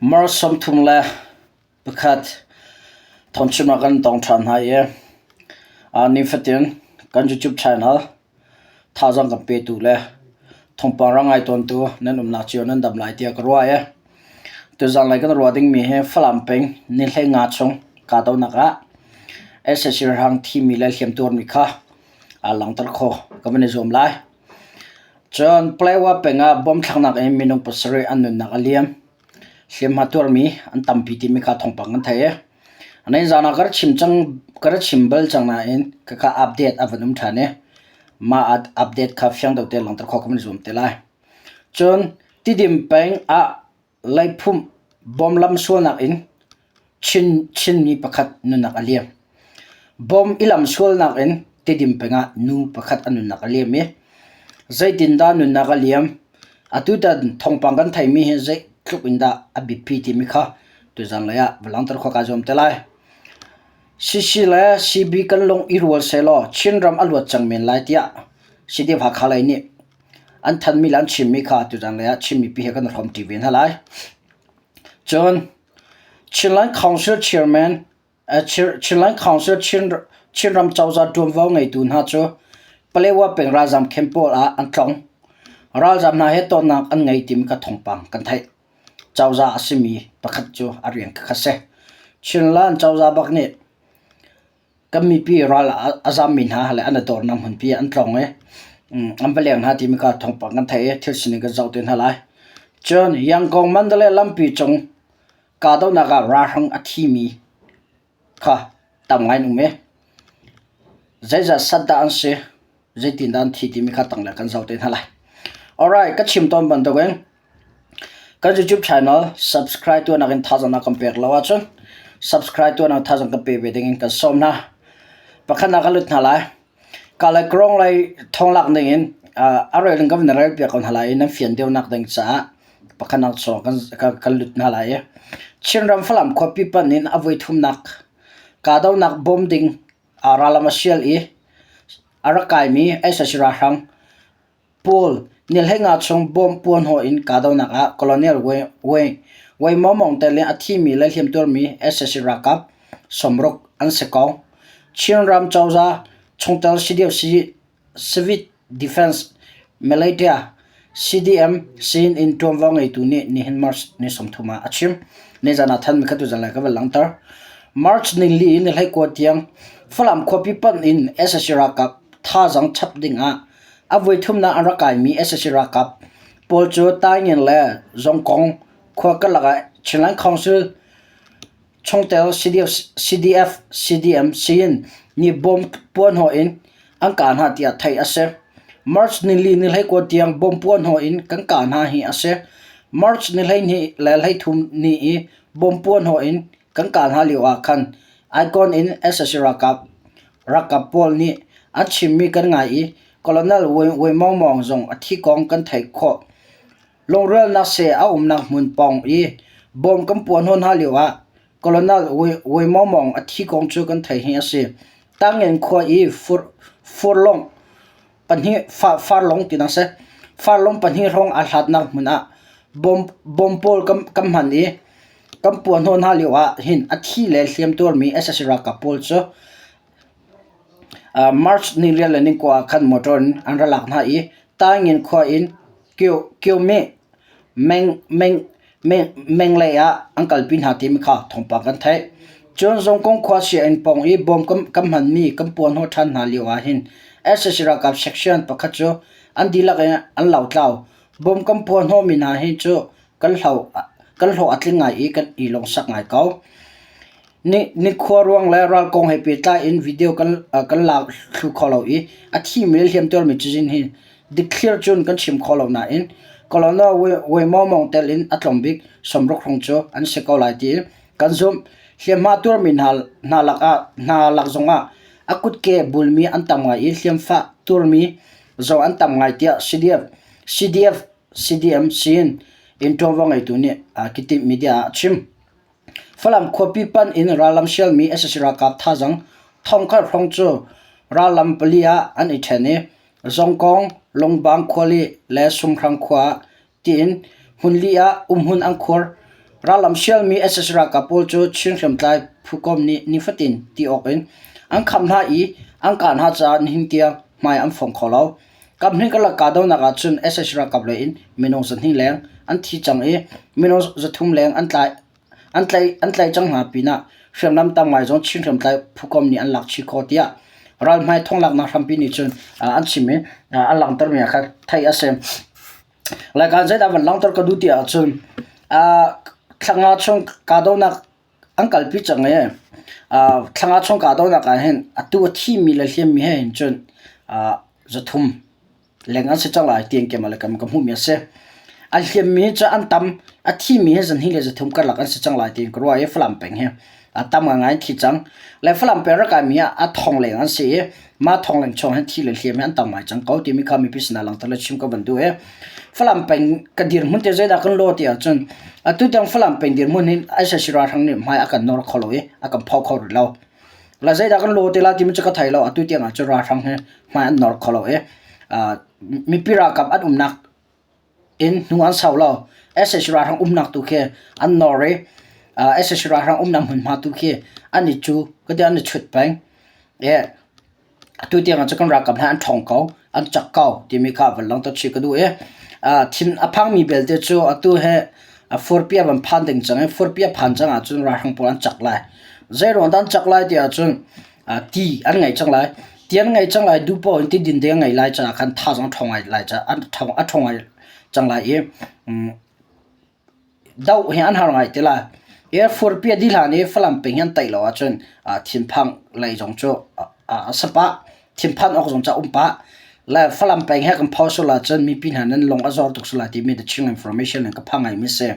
March 31 thawngchim ah kan tong ṭhan hna i nifatin kan YouTube channel thazaang kan petu le thawngpang rak ngai tawntu nan umnak cio nan dam lai tiah ka ruah i tuzanlei kan ruah dingmi hi Falam peng ni 15 chung kahdohnak ah sac ralhrang thimi le hliamtuarmi kha aa langhter kho ka van i zuam lai. Cun Palawa peng ah bomb thlaknak in minung pasarih an nunnak a liam. Hliamhma tuarmi an tampi timi kha thawngpang kan theih i nai zan ah ka rak chim cang ka rak chim bal cang nain khakha update a van um ṭhan i mah update kha fiang deuh tein langhter khawh ka van i zuam te lai. Cun Tidim peng ah Leiphum bawm lamsualnak in Chin Chinmi pakhat nunnak a liam. Bawm i lamsualnak in Tidim peng ah nu pakhat a nunnak a liam i zeitindah nunnak a liam? Atutan thawngpang kan theimi hi zeitluk in dah a biapi timi kha tuzan lei ah va langhter khawh kaa zuam te lai. CC le CB kan lung i rual sehlaw Chinram a luat cang men lai tiah CDF Hakha lei nih An thanmi le an chimmi kha tuzan lei ah Chin mipi he kan i hrawmṭi ve hna lai. Cun Chinland Council Chairman Chinland Council Chinram cozah ṭuanvo ngeitu hna cu Palewa peng ralzaam camp pawl ah an tlong. Ralzaam hna he tonnak an ngei timi kha thawngpang kan theih. Cozah a simi pakhat cu a rian kha a si. Chinland cozah bak nih Kan mipi ral a zammi hna le an i dornak hmunpi ah an tlawng i an va leng hna timi kha thawngpang kan theih i thil sining kan zoh te hna lai. Cun Yangon Mandalay lampi cung kahdohnak ah ralhrang a thimi kha tam ngai an um i zeizat sat dah an si, zeitindah an thi timi kha tanglei kan zoh te hna lai. Alright, ka chim tawn bantukin Kan YouTube channel subscribe tuahnak in thazaang na kan pek lo ahcun subscribe tuahnak thazaang kan pe ve ding in kan sawm hna. Pakhatnak ka lut hna lai. Ka le krong lei thonglak ning in a rel in kan rel piak ko hna lai i nan fian deuhnak ding caah pakhatnak chung kan kan lut hna lai i Chinram Falam khuapi pan in a voi thumnak kahdohnak bawm ding rallam a sial i a rak kaimi sac ralhrang Paul nih hleinga chung bawm puanhaw in kahdohnak ah Colonel Wei Maw Maung tel in a thimi le hliamtuarmi sac ralkap sawmruk an si ko. Chinram cozah chungtel Civil Defense Militia CDM sin in ṭuanvo ngeitu nih nihin March ni 30 ah a chim. Nizan ah thanmi kha tuzan lai ka van langhter. March nili in ni 19 tiang Falam khuapi panh in sac ralkap thazaang chap ding ah A voithumnak an rak kaimi sac ralkap pawl cu Taingen le Zongkong khua karlak ah Chinland Council chungtel CDF, CDM Siyin nih bom puanhnawh in an kah hna tiah theih a si. March nili ni 19 tiang bom puanhnawh in kan kah hna hi a si. March ni 12 le 33 ni i bom puanhnawh in kan kah hna lio ah khan Icon in sac ralkap Ralkap pawl nih an chimmi kan ngai i Colonel Wei Maung Maung zong a thi kong kan theih khawh. Lungrualnak seh a umnak hmun pawng i bawm kan puah hnawh hna lioah Colonel Wei Maung Maung a thi kong cu kan theih hi a si. Tangen khua i furlong pahnih farlong ti seh farlong pahnih hrawng aa hlatnak hmun ah bawm pawl kan hman i kan puah hnawh hna lio ah hin a thi le hliamtuarmi sac ralkap pawl cu March ni riat le ni kua ah khan motor in an ra lak hna i Taingin khua in Kyomeh Menglei ah an kalpi hna timi kha thawngpang kan theih. Cun Zongkong khua sianginn pawng i bawm kan hmanmi kan puanhnawh ṭhan hna lio ah hin sac ralkap section pakhat cu an dihlak in an lotlau. Bawm kan puanhnawhmi hna hi cu kan hlawh a tling ngai i kan i lungsak ngai ko. Nikhua ruang le ral kong he pehtlai in video kan la thlu kho lo i a thimi le hliamtuarmi cazin hi Dikthlir cun kan chim kho lo nain Colonel Wei Maw Maung tel in a tlawm bik sawmruk hrawng cu an si ko lai tiin kan zumh. Hliamhma tuarmi hna lak zongah a kutke bulmi an tam ngai i hliamfah tuarmi zong an tam ngai tiah CDF, CDF, CDM sin in ṭuanvo ngeitu nih Kitip media ah a chim. Falam khuapi panh in rallam sialmi sac ralkap thazaang thongkhat hrawng cu rallam pali ah an i ṭhen i Zongkong, Lungbang khuali le Sumhrang khua ah tiin hmunli ah umhmun an khuar. Rallam sialmi sac ralkap pawl cu Chin hriamtlai phukomh nih nifatin ti awk in an kham hna i an kah hna caah nihin tiang hmai an fong kho lo. Kaphnih karlak kahdohnak ahcun sac ralkap lei in minung 200 leng an thi cang i minung 300 leng an tlai an tlaih cang hna pinah hriamnam tam ngai zong Chin hriamtlai phukomh nih an lak chih khawh tiah ralhmai thonglaknak hrampi nih cun an chim i an langhtermi ah khan theih a si. Laikan zeidah van langhter ka duh ti ahcun thlanga chung kahdohnak an kalpi cang i thlanga chung kahdohnak ah hin atu a thimi le hliammi he hin cun 300 leng an si cang lai tiin keimah le ka hmuhmi a si. A hliammi cu an tam, a thimi hi 2 le 3 karlak an si cang lai tiin ka ruah i Falam peng hi a tam ngaingai an thi cang. Le Falam peng rak kaimi ah a thong leng an si i mah thong leng chung hin thi le hliam hi an tam ngai cang ko timi kha mipi sinah langhter le chim ka van duh i Falam peng ka dirhmun te zeidah kan law ti ahcun atu tiang Falam peng dirhmun hin sac ralhrang nih hmai a kan nawr kho lo i a kan pho kho rih lo. La zeidah kan law te la timi cu ka thei lo atu tiang ah cun ralhrang hi hmai an nawr kho lo i mipi ralkap an umnak in hnu an sau lo. sac ralhrang umnak tu khi an nawr i sac ralhrang umnak hmunhma tu khi an i cu ka ti an i chut peng. Atu tiang ah cun kan ralkap hna an ṭhawng ko, an cak ko timi kha van langhter chih ka duh i thin a phangmi belte cu atu hi furpi a van phan ding cang i furpi a phan cang ahcun ralhrang pawl an cak lai. Zeiruang dah an cak lai ti ahcun ti an ngei cang lai. Ti an ngei cang lai, duh paoh in ti din ding an ngei lai caah khan thazaang ṭhawng ngai lai caah an ṭhawng a ṭhawng ngai cang lai i doh hi an har ngai ti lai. Air furpi a dih hlan i Falam peng hi an taih lo ahcun thinphang lei zong cu a si pah. Thinphan awk zong cu a um pah. Le Falam peng he kan pho sual ahcun mipi hna nan lung a zor tuk sual lai timi the Chin information in ka phang ngaimi si.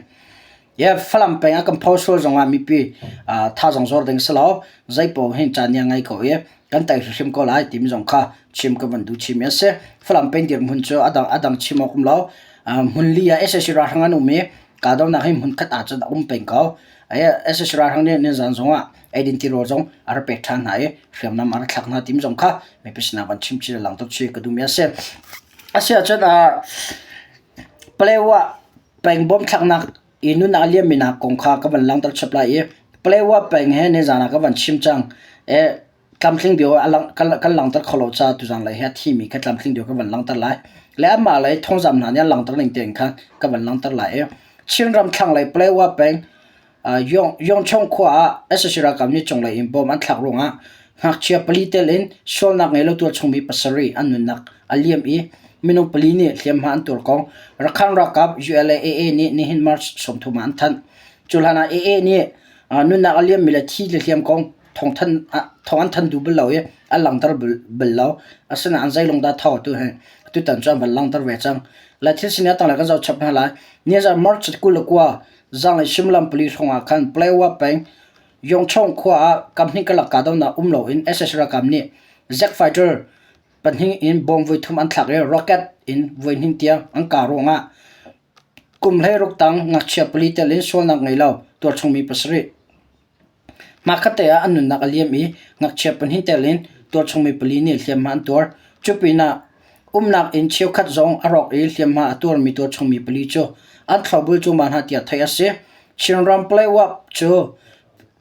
Ye Falam peng ah kan pho sual zong ah mipi thazaang zor ding si lo. Zeipaoh hin caan nih a ngei ko i kan tei hrimhrim ko lai timi zong kha chim ka van duh chimi a si. Falam peng dirhmun cu a dang a dang chim awk um lo. Hmun li ah sac ralhrang an um i kahdohnak hi hmun khat ah cun a um peng ko. sac ralhrang nih nizan zong ah eidin tirawl zong a rak pek ṭhan hna i hriamnam a rak thlak hna timi zong kha mipi sinah van chim chin lang tuk chi ka duhmi a si. Asiahcun Palewa peng bawm thlaknak i nunnak a liammi hna kong kha ka van langhter chap lai i Palewa peng he nizan ah ka van chim cang. Tlamtling deuh ah kan langhter kho lo caah tuzan lei hi a thimi kha tlamtling deuh ka van langhter lai. Le amah lei thawngzamh hna nih an langhter ning tein khan ka van langhter lai i Chinram thlanglei Palewa peng Yongchong khua ah sac ralkap nih cunglei in bom an thlak ruangah ngakchia pali tel in sualnak ngei lo tualchungmi pasarih an nunnak a liam i minung pali nih hliamhma an tuar kong Rakhine ralkap ULA-AA nih nihin March 30 ah an thanh. Cu hlan ah AA nih nunnak a liammi le thi le hliam kong thawng an thanh duh bal lo i an langhter bal lo. Asinain an zeilung dah tho tu hi tutan cu an van langhter ve cang. Le thil sining a tanglei kan zoh chap hna lai. Nizan March 29 zanglei suimilam pali hrawng ah khan Palewa peng Yongchong khua ah kamhnih karlak kahdohnak um loin sac ralkap nih Jet fighter pahnih in bomb voithum an thlak i rocket in voihnih tiang an kah ruangah kum 16 tang ngakchia pali tel in sualnak ngei lo tualchungmi pasarih Hmakhatte ah an nunnak a liam i ngakchia pahnih tel in tualchungmi pali nih hliamhma an tuar. Cu pinah umnak inn cheukhat zong a rawk i hliamhma a tuarmi tualchungmi pali cu an thlopbul cuahmah hna tiah theih a si. Chinram Palewa cu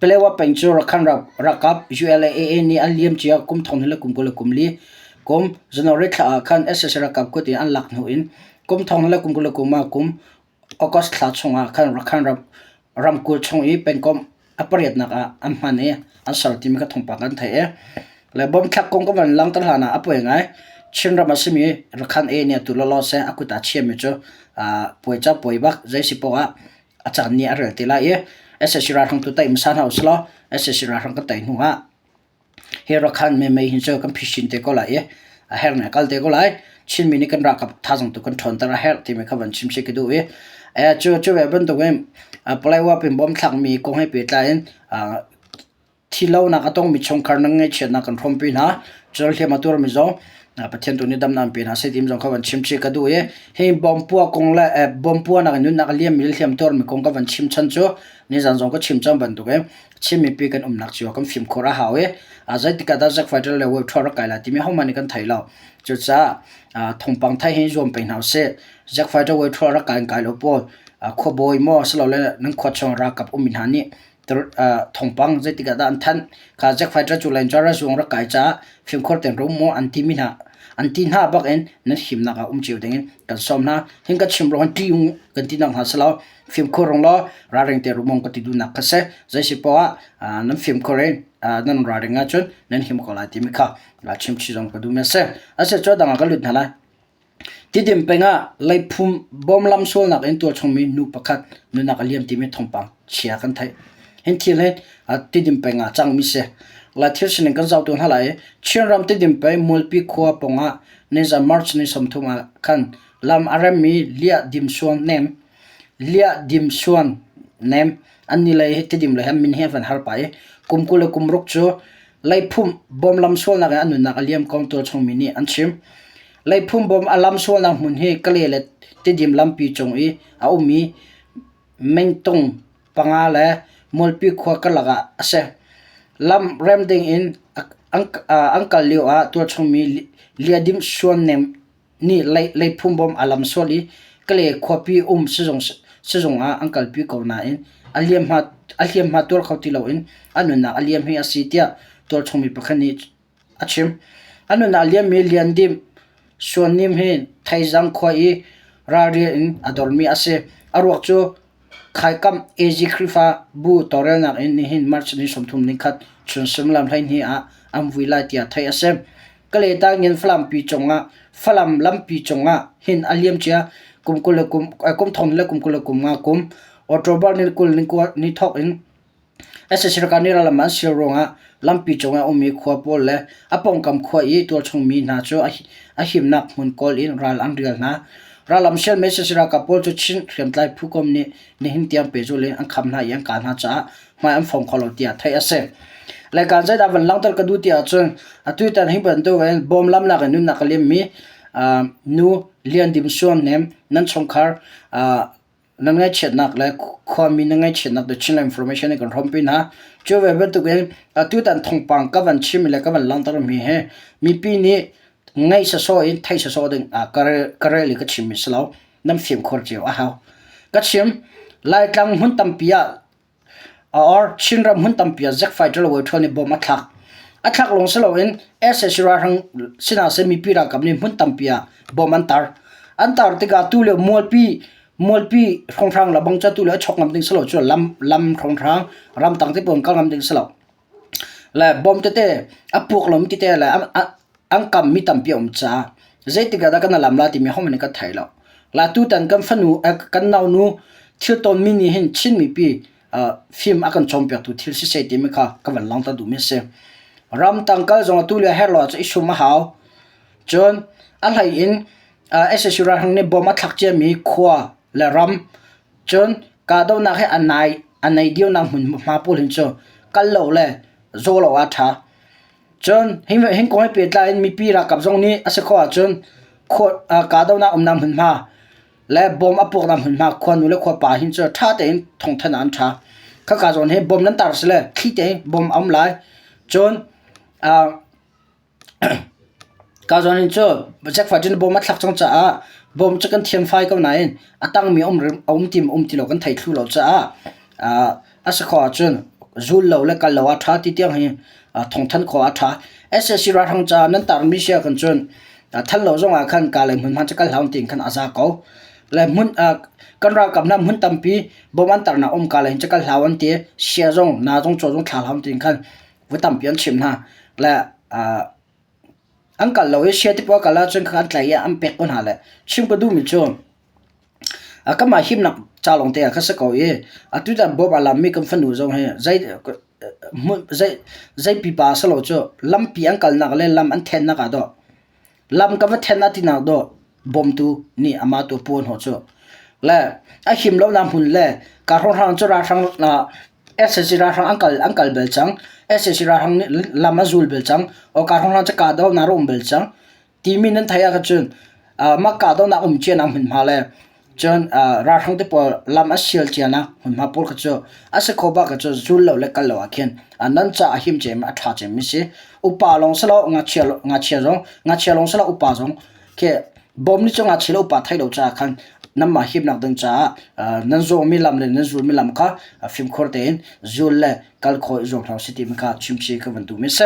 Palewa peng cu Rakhine ralkap ULA-AA nih an liamcia kum 2024 kum January thla ah khan sac ralkap kut in an lak hnu in kum 2023 ah kum August thla chungah khan Rakhine ramkulh chung i pengkomh a pariatnak ah an hman i an ser timi kha thawngpang kan theih i le bomthlak kong ka van langhter hlan ah a puai ngai. Chinram a simi Rakhine A nih atu lawlaw seh a kut ah chiami cu puai ca puai bak zei si paoh ah a caan nih a rel te lai i sac ralhrang tu tei hmasa hna usilaw sac ralhrang kan tei hnu ah Hi Rakhan memei hi cu kan phisin te ko lai i a herh nih a kal te ko lai. Chinmi nih kan ralkap thazaang tu kan ṭhawnter a herh timi kha van chim si ka duh i cu cu ve bantukin Paletwa pin bom thlakmi kong he pehtlai in thilonak a tongmi chungkhar nan ngaihchiatnak kan hrawmpi hna. Cun hliam a tuarmi zong Pathian tu nih damnak an pe hna seh timi zong kha van chim chih ka duh i hi bom puah kong le bom puahnak in nunnak a liammi le hliam tuarmi kong ka van chim chan cu nizan zong ka chim cang bantukin Chin mipi kan umnak cio kan fimkhur a hau i zeitik ah dah Zack Fighter le Wave rak kai lai timi hohmanh nih kan thei lo. Cucaah thawngpang theih hi zuam peng hna usih. Zack Fighter Wave rak kai in kai lo pawl. Khuabawi maw silole nan khua chung ralkap ummi hna nih thawngpang zeitik ah dah an thanh. Kha Jack fighter cu len cu zung rak kai caah fimkhur tein rum maw an timi hna an ti hna bak in nan himnak ah um cio dingin kan sawm hna. Hin ka chim ruang ṭih kan ti nak hna si lo. Fimkhur rung law ralring te rum ka ti duhnak kha si. Zei si poah ah nan fimkhur in nan ralring ahcun nan him ko lai timi kha chim chih zong ka duhmi a si. Asi cu dang ah ka lut hna lai. Tidim peng ah leiphum bawmlam sualnak in tualchungmi nu pakhat nunnak a liam timi thawngpang chia kan theih. Hin thil hi Tidim peng ah cangmi si. Lai thil sining kan zoh tu hna lai i Chinram Tidim peng Mualpi khua pawng ah nizan March ni 30 ah khan lam a remmi Liah Dim Suan Nem Liah Dim Suan Nem an ni lei hi Tidim lei hi an min hi a van har pah i kum 26 cu leiphum bawmlam sualnak in an nunnak a liam kong tualchungmi nih an chim. Leiphum bawm a lam sualnak hmun hi Kale le Tidim lampi cung i a ummi Mengtung panga le Mualpi khua karlak ah a si. Lam rem ding in an kal lio ah tualchungmi Liadim Suannem nih leiphum bawm a lam sual i Kale khuapi um sizung ah an kalpi ko nain a hliamhma tuar kho ti loin a nunnak a liam hi a si tiah tualchungmi pakhat nih a chim. A nunnak a liammi Lian Dim Suannim hi Thaizang khua i ralrial in a dormi a si. A ruak cu Khaikam AG Khrihfa bu tawlrelnak in nihin March ni 31 chun suimilam 12 ah an vui lai tiah theih a si. Kalay Tangin Falampi cungah Falam lampi cungah hin a liamcia kum 20 le kum kum thong le kum 20 le kum nga kum October ni 20 ni kua ni thawk in Sac ralkap nih rallam an sil ruangah lampi cung ah a ummi khua pawl le a pawngkam khua i tualchungmi hna cu a himnak hmun kawl in ral an rial hna. Rallam sialmi sac ralkap pawl cu Chin hriamtlai phukom nih nihin tiang pehzulh in an kham hna i an kah hna caah hmai an fong kho lo tiah theih a si. Leikaan zeidah van langhter ka duh ti ahcun atu tan hi bantuk in bawm lamnak in nunnak a limmi nu Lian Dim Suan Nem nan chungkhar na ngaihchiatnak le khuami na ngaihchiatnak the Chinland information in kan hrawmpi hna. Cu ve bantuk in tutan thawngpang ka van chim le ka van langhter mi hi mipi nih ngaih sawsawh in theih sawsawh ding ah ka rel i ka chim mi si lo. Nan fimkhur cio a hau. Ka chim Laitlang hmun tampi ah Or Chinram hmun tampi ah Zack fighter le Waithrawl nih bom a thlak. A thlak lawng si loin sac ralhrang sinah seh mipi ralkap nih hmun tampi ah bom an tar. An tar tikah tu le mualpi mualpi hrawnghrang le bang cu tu le a chok ngam ding si lo cu lam lam hrawnghrang ramtang te pawl kal ngam ding si lo. Le bom tete a puak lomi tete le an kammi tampi a um caah zeitik ah dah kan lam la timi hohmanh nih kan thei lo. La tutan kan fanu kan naunu thil tonmi nih hin Chin mipi fim a kan cawnpiaktu thil siseh timi kha ka van langhter duhmi a si. Ramtang kal zong atu le herh lo ahcun i sum a hau. Cun a hlei in sac ralhrang nih bom a thlak ciami khua le ram cun kahdohnak hi a nai a nei dionak hmunhma pawl hin cu kal lo le zaw lo ah a ṭha. Cun hi kong he pehtlai in mipi ralkap zong nih a si khawh ahcun kahdohnak umnak hmunhma le bom a puaknak hmunhma khuanu le khuapa hin cu ṭha tein thawngthanh ah an ṭha. Khaka zawn hi bom nan tar si le thli tein bom a um lai. Cun Ka zawn in cu Jackfai cu bawm a thlak cang caah bawm cu kan thiamfai ko nain a tangmi a um ti um ti lo kan thei thlu lo caah a si khawh ahcun zul lo le kal lo ah ṭha ti tiang hi thawngthanh khawh a ṭha. Sac ralhrang caah nan tarmi si ahkhan cun than lo zong ah khan ka le hmunhma cu kal hlah tiin khan a za ko. Le hmun kan ralkap hna hmun tampi bawm an tarnak um ka le hin cu kal hlah an ti. Sia zong na zong caw zong thla hlah tiin khan voi tampi an chimh hna le an kal lo i sia ti pawl kal ahcun kha an tlaih i an pek ko hna le chim ka duhmi cu kanmah himnak ca lawng te ah kha si ko i atu tan bawm a lammi kan fanu zong hi zei zei zei pipa si lo cu lampi an kalnak le lam an thennak ah dawh Lam ka va then ah tinak dawh bawmtu nih amah tu a puan hnawh cu. Le a him lonak hmun le ka hrawnghrang cu ralhrang sac ralhrang an kal an kal bel cang. Sac ralhrang nih lam a zul bel cang. O ka hrawnghrang cu kahdohnak a um bel cang. Timi nan theih ah cun mah kahdohnak um cianak hmunhma le Cun ralhrang te pawl lam a sial cianak hmunhma pawl kha cu a si kho bak cu zul lo le kal lo ah khin nan ca a him cem a ṭha cemmi si. Upa lawng si lo ngakchia ngakchia zong ngakchia lawng si lo upa zong khi bawm nih cu ngakchia le upa thei lo caah khan. Nanmah himnak ding caah nan zawhmi lam le nan zulmi lam kha fimkhur tein zul le kal khawh i zuam hna usih timi kha chimchih ka van duhmi a si.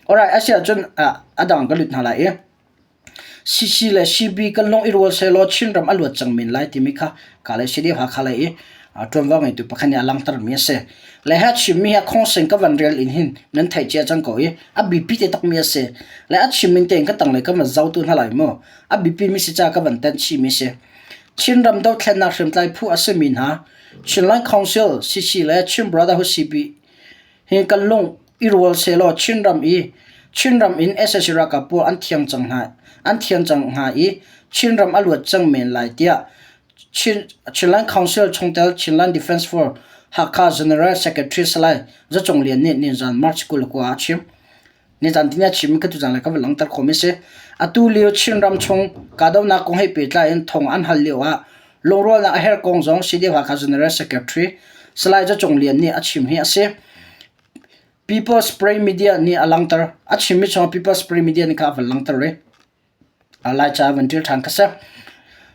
Alright, a si ahcun a dang ka lut hna lai i CC le CB kan lung i rual sehlaw Chinram a luat cang men lai timi kha ka le CDF Hakha lei i ṭuanvo ngeitu pakhat nih a langhtermi a si. Le hi a chimmi hi a khawngsing ka van rel in hin nan theih cia cang ko i a biapi te takmi a si. Le a chim ning tein ka tanglei ka van zotu hna lai mu. A biapimi si caah ka van tenh chihmi a si. Chinram dothlennak hriamtlai phu a simi hna Chinland Council CC le Chin Brotherhood CB hi kan lung i rual sehlaw Chinram i Chinram in sac ralkap pawl an thiang cang hna an thian cang hnga i Chinram a luat cang men lai tiah Chin, Chinland Council chungtel Chinland Defence Force Hakha General Secretary Salai Za Cung Lian nih nizan March 29 ah a chim. Nizan tini a chim ka tuzan le ka van langhter khawhmi si. Atu lio Chinram chung kahdohnak kong he pehtlai in thong an hal lio ah lungrualnak a herh kong zong CDF Hakha General Secretary Salai Za Cung Lian nih a chim hi a si. People's Spray Media nih a langhter. A chimmi chungah People's Spray Media nih kha a van langhter i Laica van ṭial ṭhan kha si.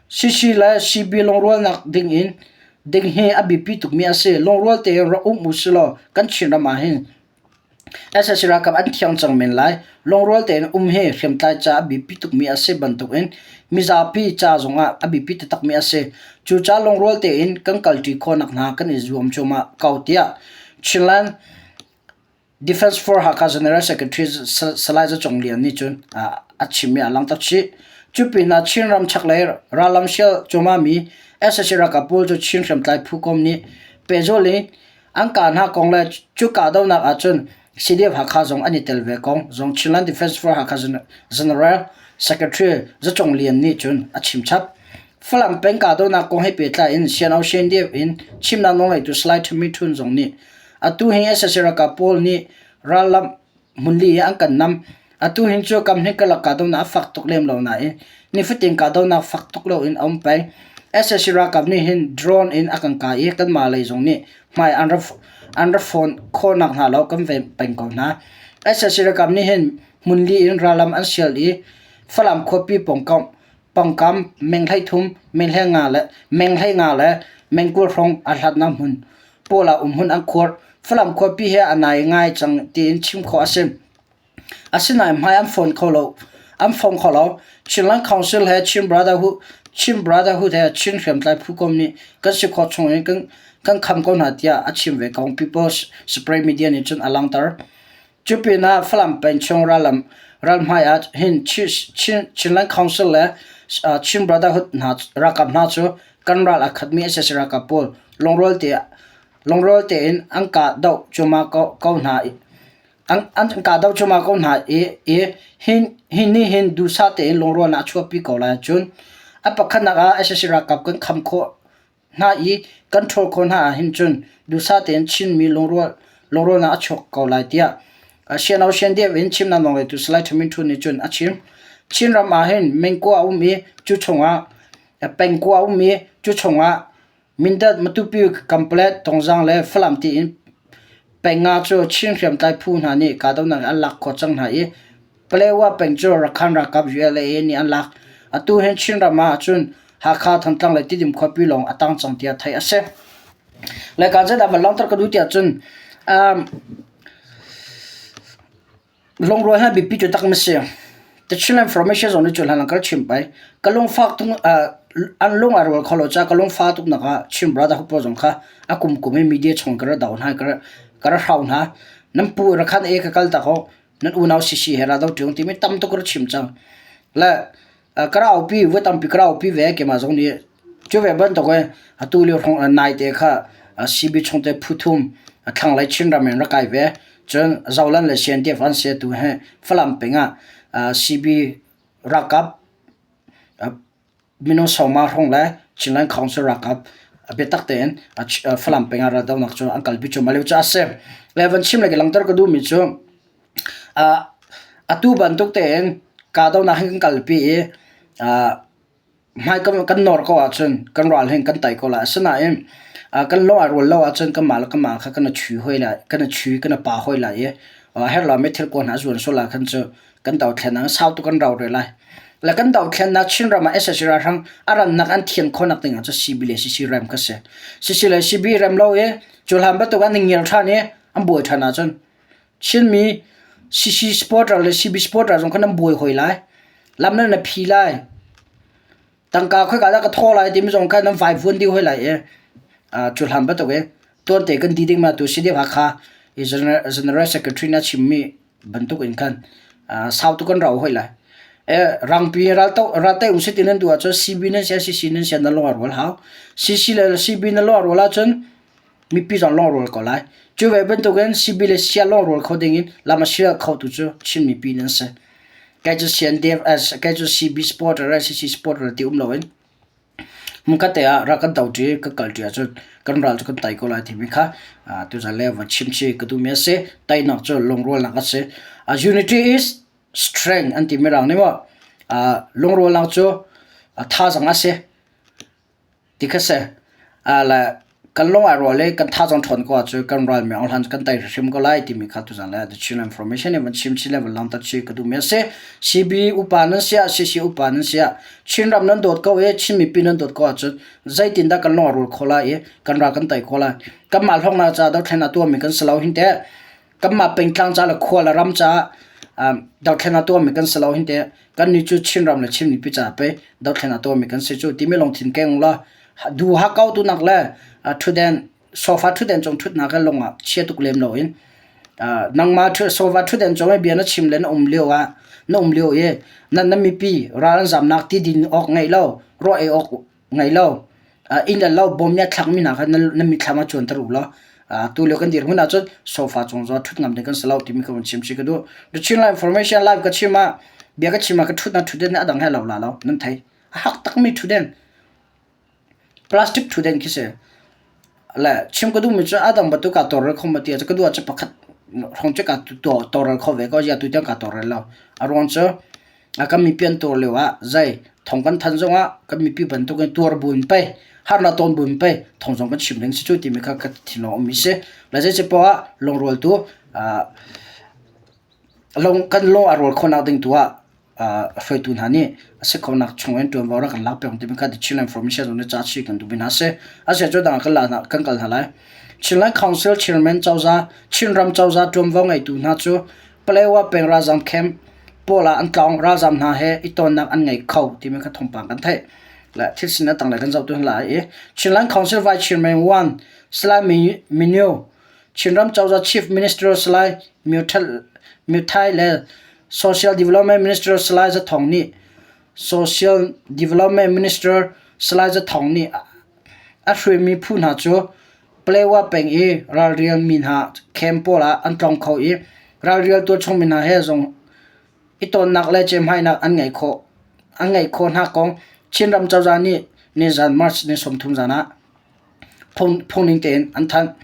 CC le CB lungrualnak ding in ding hi a biapi tukmi a si. Lungrual tein rak um u silaw kan Chinram ah hin sac ralkap an thiang cang men lai. Lungrual tein um hi hriamtlai ca a biapi tukmi a si bantukin mizapi ca zongah a biapi taktakmi a si. Cucaah lungrual tein kan kalṭi khawhnak hna kan i zuam cuahmah ko tiah Chinland Defence Force Hakha General Secretary Salai Za Cung Lian nih cun a chim i a langhter chih. Cu pinah Chinram chaklei rallam sial cuahmahmi sac ralkap pawl cu Chin hriamtlai phu kawm nih pehzulh in an kah hna kong le cu kahdohnak ahcun CDF Hakha zong an i tel ve kong zong Chinland Defence Force Hakha General Secretary Za Cung Lian nih cun a chim chap. Falam peng kahdohnak kong he pehtlai in CNO CNDF in chimnak nawlngeitu Salai Thami Htun zong nih Atu hi sac ralkap pawl nih rallam hmunli i an kan nam. Atu hin cu kamhnih karlak kahdohnak a fak tuk lem lo nain nifatin kahdohnak fak tuk loin a um peng. Sac ralkap nih hin drone in a kan kah i kanmah lei zong nih hmai an ra an ra fawn khawhnak hnga lo kan ven peng ko hna. Sac ralkap nih hin hmunli in rallam an sial i Falam khuapi pawngkamh pawngkam meng 13, meng 15 le meng 15 le meng 20 hrawng a hlatnak hmun pawl ah umhmun an khuar. Falam khuapi he a nai ngai cang tiin chim khawh a si. Asinain hmai an fawn kho lo. An fong kho lo. Chinland Council he Chin Brotherhood, Chin Brotherhood he Chin hriamtlai phu nih kan si khawh chung in kan, kan kham ko hna tiah a chim ve ko. People's Spray Media nih cun a langhter. Cu pinah Falam peng chung rallam ralhmai ah hin Chin, Chinland Council le Chin Brotherhood hna ralkap hna cu kan ral a khatmi sac ralkap pawl lungrual te lungrual tein an kah doh cuahmah ko, ko hna i an, an kah doh cuahmah ko hna i, i hin, hi nih hin duhsah tein lungrualnak a chuahpi ko lai. Cun a pakhatnak ah sac ralkap kan kham khawh hna i kan ṭhawl khawh hna ahhin cun duhsah tein Chinmi lungrual lungrualnak a chuak ko lai tiah CNO CNDF in chimnak nawlngeitu Salai Thamin Htun nih cun a chim. Chinram ah hin mengkua a um i cu chungah pengkua a um i cu chungah Mindat, Matupi, Kamplet, Tongzang le Falam tiin peng nga cu Chin hriamtlai phu hna nih kahdohnak in an lak khawh cang hna i Palewa peng cu Rakhan ralkap ULA nih an lak. Atu hin Chinram ah cun Hakha, Thantlang le Tidim khuapi lawng a tang cang tiah theih a si. Le ka zeidah van langhter ka duh tiah cun um, lungrual hi biapi cu tak na si. The Chinland Formation zong nih cu hlan ka chim pai. Ka lungfak tung uh, an lung a rual kho lo ca ka lungfa tuk nak ah Chin Brotherhood pawl zong kha a kum kum in media chung ka ra dau hna ka ka ra hrau hna. Nan pu rakhan e ka kal tak ho nan unau sisi he ra do ṭiung timi tam tuk ka ra chim cang. Le ka ra aupi voi tampi ka ra aupi ve keimah zong nih cu ve bantuk in atu lio hrawng naite kha CB chungte phu thum thlanglei Chinram in rak kai ve cun Zoland le CNDF an si atu hi Falam peng ah CB ralkap minung sawma hrawng le Chinland Council ralkap biatak tein Falam peng ah raldohnak cu an kalpi cuahmah lio cu a si. Le van chim le ka langhter ka duhmi cu atu bantuk tein kahdohnak hin kan kalpi i hmai kan nawr ko ahcun kan ral hin kan tei ko lai. Asinain kan lung aa rual lo ahcun kanmah le kanmah kha kan i chui hoi lai, kan i chui, kan i pa hoi lai i a herh lomi thil kawl hna a zuan sual ahkhan cu kan dothlen ah sau tuk kan rau rih lai. Le kan dothlennak Chinram ah sac ralhrang a rannak an thian khawhnak ding ah cun CB le CC rem kha si. CC le CB rem lo i cu hlan bantuk an i ngiar ṭhan i an buai ṭhan ahcun Chinmi CC supporter le CB supporter zong kha nan buai hoi lai. Lam nan na phi lai. Tangka khoika dah ka thaw lai timi zong kha nan vaivuan dih hoi lai i cu hlan bantuk i tuante kan ti ding ma tu si deuh Hakha i General Secretary na chimmi bantuk in khan sau tu kan rau hoi lai. Rangpi raltai um si ti nan duh ahcun CB nan sia CC nan sia na lung a rual hau. CC le CB na lung a rual ahcun mipi zong lung a rual ko lai. Cu ve bantukin CB le sia lung a rual kho ding in lam a sial kho tu cu Chin mipi nan si. Kei cu CNDF, kei cu CB supporter le CC supporter ti um loin hmunkhat te ah rak kan doṭi kan kalṭi ahcun kan ral cu kan tei ko lai timi kha tuzan le van chim chih ka duhmi a si. Teinak cu lungrualnak a si. Unity is strength an ti mirang nih maw. Lungrualnak cu thazaang a si. Ti kha si. Le kan lung ai rual i kan thazaang ṭhawn ko ahcun kan ral meng hlan kan tei hrim ko lai timi kha tuzan le The Chin Information nih van chim chin le van langhter chih ka duhmi a si. CB upa nan si ah CC upa nan si ah Chinram nan dawt ko i Chin mipi nan dawt ko ahcun zeitindah kan lung a rual khawh lai i kan ral kan tei khawh lai. Kanmah hlawknak caah dothlen a tuahmi kan si lo hin teh. Kanmah pengtlang ca le khua le ram caah dothlen a tuahmi kan si lo hin teh. Kannih cu Chinram le Chin mipi caah pei dothlen a tuahmi kan si cu timi lungthin keng ulaw du hakkau tunak le ṭhutden sofa ṭhutden cung ṭhutnak le lung ah chia tuk lem loin nangmah sofa ṭhutden cung i bia na chim le na um lio ah na um lio i na na mipi ral an zamnak ti din awk ngeih lo ruah ei awk ngei lo inn le lo bom nih a thlakmi hna kha na mitthlam ah cuanter u law tu lio kan dirhmun ahcun sofa cung zong ṭhut ngam ding kan si lo timi ka vun chim chih ka duh. The Chinland Information Live ka chim ah bia ka chim ah ka ṭhutnak ṭhutden a dang he lo la lo nan thei. A hak takmi ṭhutden plastic ṭhutden khi si. Le chim ka duhmi cu a dang bantuk kaa tawlrel kho ma ti ahcun ka duh ahcun pakhat hrawng cu kaa tawlrel kho ve ko ziah tu tiang kaa tawlrel lo. A ruang cu kan mipi an tuar lio ah zei thong kan than zong ah kan mipi bantuk in tuar bu in pei harnak ton bu in pei thong zong kan chim ding si cu timi kha ka thinlung a ummi si. Le zei si poah ah lungrual tu kan lung a rual khawhnak ding tu ah hruaitu hna nih a si khonak chung in ṭuanvo rak kan lak piak timi kha The Chinland Information zong nih ca chih kan duhmi hna a si. A si cu dang ah kan kal hna lai. Chinland Council Chairman cozah Chinram cozah ṭuanvo ngeitu hna cu Palewa peng ralzam camp pawl ah an tlawng ralzam hna he i tonnak an ngei kho timi kha thawngpang kan theih. Le thil sin a tanglei kan zoh tu lai i Chinland Council Vice Chairman 1 Salai Minyo Chinram cozah Chief Minister Salai Myo Thai le Social Development Minister Salai Za Thawng nih Social Development Minister Salai Za Thawng nih a hruaimi phu hna cu Palewa peng i ralrial mi hna camp pawl ah an tlawng kho i ralrial tualchung mi hna he zong i tonnak le cemhainak an ngeih khawh an ngeih khawh hna kong Chinram cozah nih nizan March ni 30 zan ah phungning tein an thanh.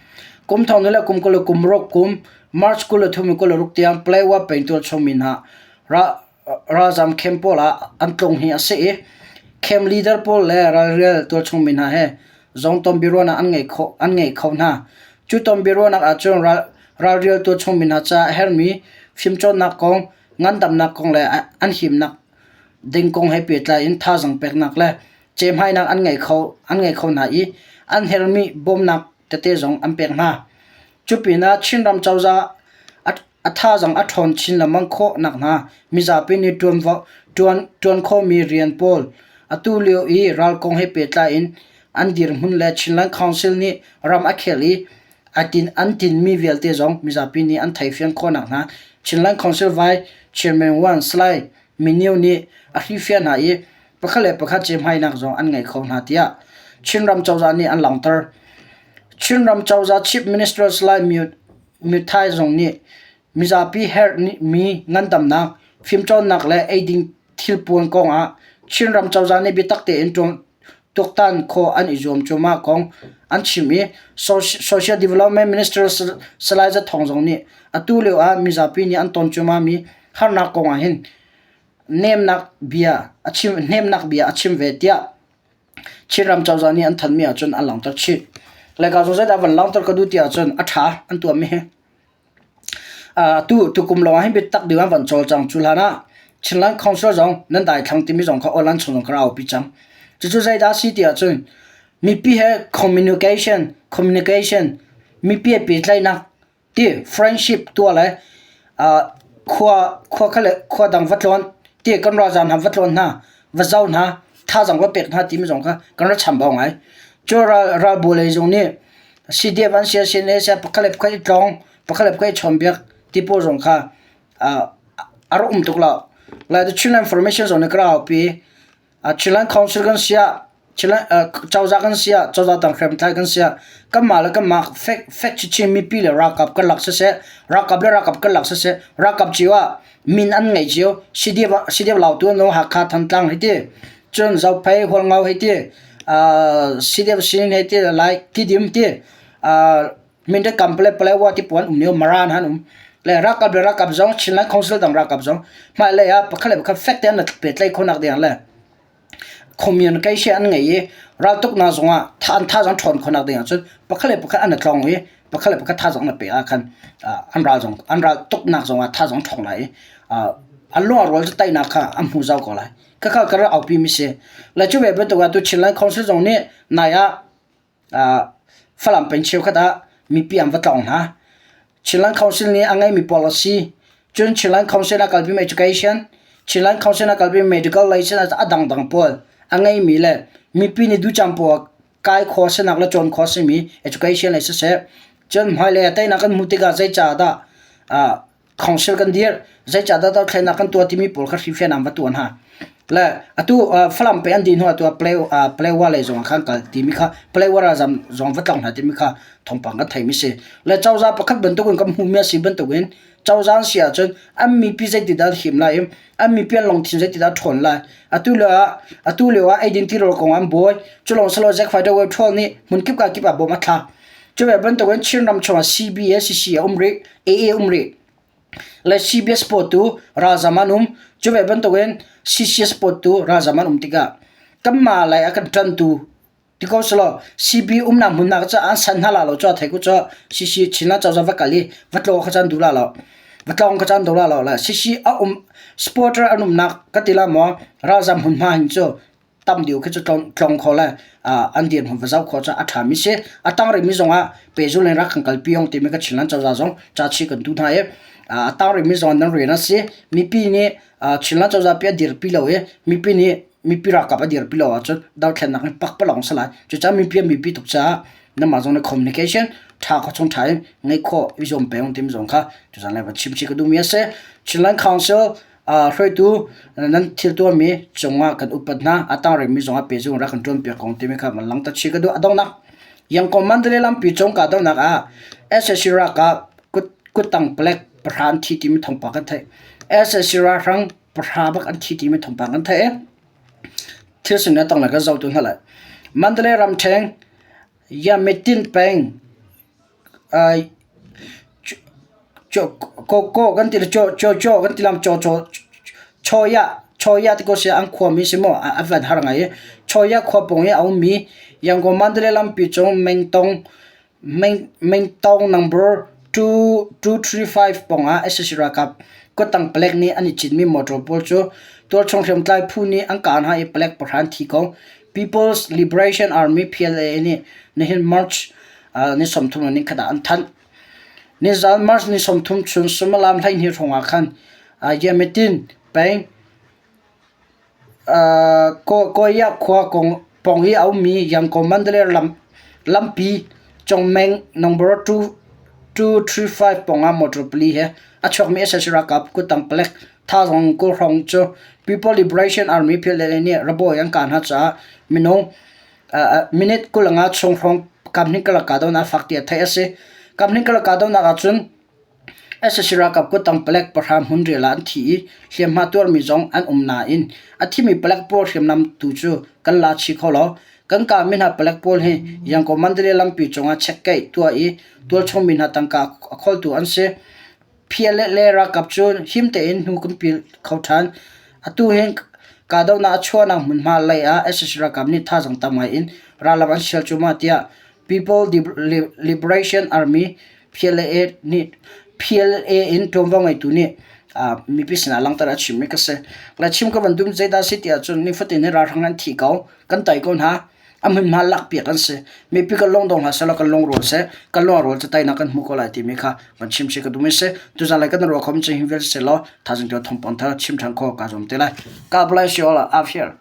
Kum thong le kum 20 le kum ruk kum March 23 in 26 tiang Palewa peng tualchung mi hna ralzam camp pawl ah an tlung hi a si i camp leader pawl le ralrial tualchung mi hna he zong ton biaruahnak an ngei kho an ngei kho hna. Cu ton biaruahnak ahcun ral ralrial tualchung mi hna caah a herhmi fimcawnnak kong, ngandamnak kong le an himnak ding kong he pehtlai in thazaang peknak le cehmainak an ngei kho an ngei kho hna i an herhmi bawmnak tete zong an pek hna. Cu pinah Chinram cozah a thazaang a ṭhawn chin lengmang khawh nakhnga mizapi nih ṭuan khawhmi rian pawl atu lio i ral kong he pehtlai in an dirhmun le Chinland Council nih ram a khel i an tinhmi vialte zong mizapi nih an theihfian khawh nakhnga Chinland Council Vice Chairman Wan Salai Minio nih a hrilhfiah hna i pakhat le pakhat cehmainak zong an ngei kho hna tiah Chinram cozah nih an langhter. Chinram cozah Chief Minister Salai Myo Thai zong nih mizapi herhmi ngandamnak, fimcawnnak le eiding thilpuan kong ah Chinram cozah nih biatak tein tuaktan khawh an i zuam cuahmah kong an chim i Social Development Minister Salai Za Thawng zong nih atu lio ah mizapi nih an ton cuahmahmi harnak kong ah hin nemnak bia a chim hnemnak bia a chim ve tiah Chinram cozah nih an thanmi ahcun an langhter chih. Laica zong zeidah van langhter ka duh ti ahcun a ṭha an tuahmi hi. Tu tukum lawng ah hin biatak ding an van cawlcang. Cu hlan ah. Chinland Council zong nan daithlang timi zong kha aw-lan chung zong kha ra aupi cang. Cucu zeidah a si ti ahcun mipi he communication, communication, mipi he pehtlaihnak ti friendship tuah le khua khua kha le khua dang va tlawn ti kan ralzaam hna va tlawn hna va zoh hna thazaang va pek hna timi zong kha kan ra chambau ngai. Cu ral ralbawi lei zong nih CDF an si ah CNA si ah pakhat le pakhat i tlawng pakhat le pakhat i chawnbiak ti pawl zong kha a rak um tuk lo. Like the Chinland Formation zong nih ka ra aupi. Chinland Council kan si ah cozah kan si ah cozah tang hriamtlai kan si ah kanmah le kanmah fek fek chinchin mipi le ralkap kan lak siseh ralkap le ralkap kan lak siseh ralkap cio ah min an ngei cio CDF CDF Lautu an um Hakha Thantlang hei ti cun Zophei Hualngo hei ti CDF Sinin hei ti Lai Tidim ti Mindat kam pale Palewa ti puan um lio Mara han um le ralkap le ralkap zong Chinland Council dang ralkap zong hmailei ah pakhat le pakhat fek tein pehtlaih khawhnak ding le communication an ngei i raltuknak zongah an thazaang ṭhawn khawhnak ding ahcun pakhat le pakhat an i tlong i pakhat le pakhat thazaang an i pek ah khan an ral zong an ral tuknak zongah thazaang ṭhawng lai i an lung a rual cu teinak kha an hmu zau ko lai. Khakha ka rak aupi mi si. Le cu ve bantuk ah tu Chinland Council zong nih nai ah Falam peng cheukhat ah mipi an va tlawng hna. Chinland Council nih a ngeimi policy, cun Chinland Council a kalpimi education, Chinland Council a kalpimi medical license a dangdang pawl a ngeimi le mipi nih duhcam pawl kai khawh sinak le cawn khawh simi education lei siseh, cun hmailei ah teinak kan hmuh tikah zeicah dah council kan dir zeicahdah dothlennak kan tuah timi pawl kha hrifian an va tuah hna le atu Falam pe an dih hnu atu play Playwa lei zong ah khan kal timi kha Playwa ralzam zong va tlong hna timi kha thawngpang kan theimi si le cozah pakhat bantukin kan hmuhmi a si bantukin cozah an si ahcun an mipi zeitidah an him lai i an mipi an lungthin zeitidah a ṭhawn lai atu lio ah atu lio ah eidin tirawl kong an buai cu lawng si lo Zack Fighter Web ṭhawl nih hmunkip ka kip ah bom a thlak cu ve bantukin Chinram chungah CBA CC a um rih AA um rih. Le CBS pawl tu ralzam an um. Cu ve bantukin CCS pawl tu ralzam an um tikah kanmah lei a kan ṭantu ti ko selaw CB umnak hmunnak cu an san hna la lo cu a thei ku cu CC Chinland cozah va kal i va tlaw kha caan duh la lo. Va tlawng kha caan duh la lo. Le CC a um supporter an umnak ka ti la maw ralzam hmunhma hin cu tam deuh khi cu tlong kho le an dirhmun va zoh khawh cu a ṭhami si. A tang rihmi zongah pehzul in rak kan kalpi hong timi ka Chinland cozah zong ca chi kan duh hna i a tang rihmi zong nan rian a si. Mipi nih Chinland cozah pi a dirpi lo i mipi nih mipi ralkap a dirpi lo ahcun dothlennak in pakpalawng si lai. Cucaah mipi an mipi tuk caah nanmah zong nih communication ṭha khawh chung ṭha in ngeih khawh i zuam peng timi zong kha tuzaan le van chim chih ka duhmi a si. Chinland Council Hruaitu nan thil tuahmi cungah kan upat hna. A tang rihmi zongah pehzung rak kan ṭuanpiak ko timi kha van langhter chih ka duh. A donghnak Yangon Mandalay lampi cung kahdohnak ah sac ralkap kuttang palek pahra an thi timi thawngpang kan theih. Sac ralhrang pahra bak an thi timi thawngpang kan theih. Thil sining a tanglei kan zoh tu hna lai. Mandalay ramṭheng Yametin peng Kawkaw kan ti le cawcaw kan ti lam cawcaw chawia chawia ti ko seh an khuami si maw a van har ngai i chawia khua pawng i a ummi Yangon Mandalay lampi cung Mengtong Mengtong number 2235 pawng ah sac ralkap kuttang palek nih an i citmi motor pawl cu tualchung hriamtlai phu nih an kah hna i palek pahra an thi ko. People's Liberation Army PLA nih nihin March ni 30 le nikhat ah an thanh. Nizan March ni 30 chun suimilam 12 hrawng ah khan Yamitin peng Koya khua pawng i a ummi Yangon Mandalay lampi Chongmeng number 235 pawng ah motor pali he a chuakmi sac ralkap kuttang palek thazaang 20 hrawng cu People Liberation Army PLA nih rabawi an kah hna caah minung Minute 25 chung hrawng kamhning karlak kahdohnak fak tiah theih a si. Kamhning karlak kahdohnak ahcun sac ralkap kuttang palek pahra hmunrial ah an thi i hliamhma tuarmi zong an um nain a thimi palek pawl hriamnam tu cu kan la chih kho lo. Kan kahmi hna palek pawl hi Yangon Mandalay lampi cungah check-keih tuah i tualchung mi hna tangka a kholtu an si. PLA ralkap cu him tein hnu kan pil kho ṭhan. Atu hin kahdohnak a chuahnak hmunhma lei ah sac ralkap nih thazaang tam ngai in rallam an sial cuahmah tiah People Liberation Army PLA nih PLA in ṭuanvo ngeitu nih Mipi sinah langhter a chimmi ka si. Le chim ka van dum zeidah si ti ahcun nifatin hi ralhrang an thi ko, kan tai ko hna. A hmunhma lakpiak an si. Mipi kan lung dong hlah sehlaw kan lungrual seh, kan lungrual cu teinak kan hmu ko lai timi kha van chim si ka duhmi si. Tuzaan lei kan ruah kho mi cu hi vialte sehlaw thaizing tu thawngpang thar chim ṭhan khawh kaa zuam te lai. God bless you all. After.